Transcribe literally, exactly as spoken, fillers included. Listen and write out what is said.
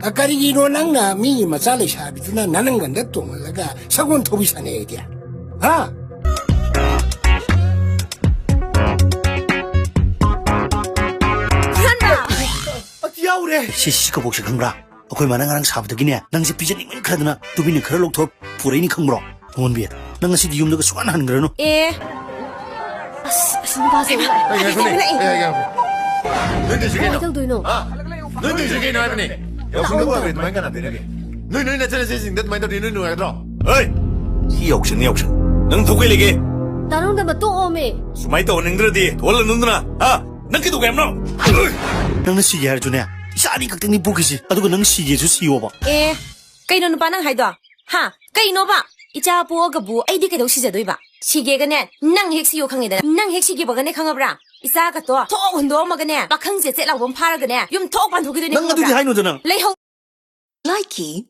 ꯑ, ꯀꯔꯤꯒꯤꯅꯣ ꯅꯪꯅ ꯃꯤꯒꯤ ꯃꯆꯥ ꯂꯩꯁꯥꯕꯤꯗꯨꯅ ꯅꯅꯪꯒꯟꯗ ꯇꯣꯡꯍꯜꯂꯒ ꯁꯒꯣꯜ ꯊꯧꯕꯤ ꯁꯥꯟꯅꯩ ꯍꯥꯏꯗꯤ? ꯍꯥ? ꯑꯁ, ꯌꯥꯎꯔꯦ꯫ ꯁꯤ, ꯁꯤ ꯀꯕꯣꯛꯁꯦ ꯈꯪꯕ꯭ꯔꯥ? ꯑꯩꯈꯣꯏ ꯃꯥꯅ ꯉꯔꯥꯡ ꯁꯥꯕꯗꯒꯤꯅꯦ, ꯅꯪꯁꯦ ꯄꯤꯖꯅꯤꯡꯃꯟꯈ꯭ꯔꯗꯅ ꯇꯨꯃꯤꯟꯅ ꯈꯔ ꯂꯧꯊꯣꯛ ꯄꯨꯔꯛꯏꯅꯤ ꯈꯪꯕ꯭ꯔꯣ? ꯃꯣꯟꯕꯤ, ꯅꯪ ꯉꯁꯤꯗꯤ ꯌꯨꯝꯗꯒ ꯁꯨꯛꯍꯟ ꯍꯟꯈ꯭ꯔꯅꯨ꯫ ꯑꯦ꯫ ꯑꯁ, ꯑꯁꯤ ꯅꯨꯄꯥꯁꯦ ꯂꯥꯛꯑꯦ꯫ ꯑꯩ ꯉꯥꯏꯈꯣꯅꯦ꯫ ꯑꯩ ꯉꯥꯏꯈꯣꯅꯦ꯫ ꯑꯩ ꯉꯥꯏꯈꯣ꯫ ꯅꯣꯏ ꯇꯧꯏꯁꯦ ꯀꯩꯅꯣ? ꯀꯃꯥꯏꯅ ꯇꯧꯗꯣꯏꯅꯣ? ꯍꯥ? ꯅꯣꯏ ꯇꯧꯏꯁꯦ ꯀꯩꯅꯣ ꯍꯥꯏꯕꯅꯦ? ꯌꯥꯎꯁꯪꯗꯕꯨ ꯍꯥꯏꯕꯅꯦ ꯑꯗꯨꯃꯥꯏꯅ ꯀꯅꯥ ꯇꯧꯅꯒꯦ? ꯅꯣꯏ, ꯅꯣꯏ ꯅꯆꯟ ꯅꯆꯦꯁꯤꯡꯗ ꯑꯗꯨꯃꯥꯏꯅ ꯇꯧꯔꯗꯤ ꯅꯣꯏ ꯅꯨꯡꯉꯥꯏꯒꯗ꯭ꯔꯣ? ꯍꯣꯏ! ꯁꯤ ꯌꯥꯎꯁꯪꯅꯤ ꯌꯥꯎꯁꯪ꯫ ꯅꯪ ꯊꯣꯛꯄ ꯀꯩ ꯂꯩꯒꯦ? ꯇꯥꯔꯣꯡꯗ ꯃꯇꯣꯛ ꯑꯣꯝꯃꯦ꯫ ꯁꯨꯃꯥꯏꯅ ꯇꯧꯍꯟꯅꯤꯡꯗ꯭ꯔꯗꯤ ꯊꯣꯛꯍꯜꯂꯅꯨꯗꯅ, ꯍꯥ? ꯅꯪ ꯀꯩꯗꯧꯒꯦ ꯍꯥꯏꯕꯅꯣ? ꯅꯪꯅ ꯁꯤꯒꯦ ꯍꯥꯏꯔꯁꯨꯅꯦ, ꯏꯆꯥ ꯑꯅꯤ ꯈꯛꯇꯪꯅꯤ ꯄꯣꯛꯈꯤꯁꯤ, ꯑꯗꯨꯒ ꯅꯪ ꯁꯤꯒꯦꯁꯨ ꯁꯤꯌꯣꯕ꯫ ꯑꯦ, ꯀꯩꯅꯣ ꯅꯨꯄꯥ ꯅꯪ ꯍꯥꯏꯗꯣ? ꯍꯥ? ꯀꯩꯅꯣꯕ? ꯏꯆꯥ ꯄꯣꯛꯑꯒꯕꯨ ꯑꯩꯗꯤ ꯀꯩꯗꯧ ꯁꯤꯖꯗꯣꯏꯕ? ꯁꯤꯒꯦꯒꯅꯦ, ꯅꯪ ꯍꯦꯛ ꯁꯤꯌꯣ ꯈꯪꯉꯦꯗꯅ, ꯅꯪ ꯍꯦꯛ ꯁꯤꯒꯦꯕꯒꯅꯦ ꯈꯪꯉꯕ꯭ꯔꯥ? ꯏꯆꯥꯒ ꯇꯣ ꯊꯣꯛ ꯍꯨꯟꯗꯣꯛꯑꯝꯃꯒꯅꯦ, ꯄꯥꯈꯪ ꯆꯦꯠ ꯆꯦꯠ ꯂꯥꯎꯕ ꯑꯃ ꯐꯥꯔꯒꯅꯦ, ꯌꯨꯝ ꯊꯣꯛ ꯄꯥꯟꯊꯣꯛꯈꯤꯗꯣꯏꯅꯦ ꯅꯪ ꯑꯗꯨꯗꯤ ꯈꯪꯉꯕ꯭ꯔꯥ? ꯍꯥꯏꯅꯨꯗ ꯅꯪ꯫ ꯂꯩꯍꯧ- Likey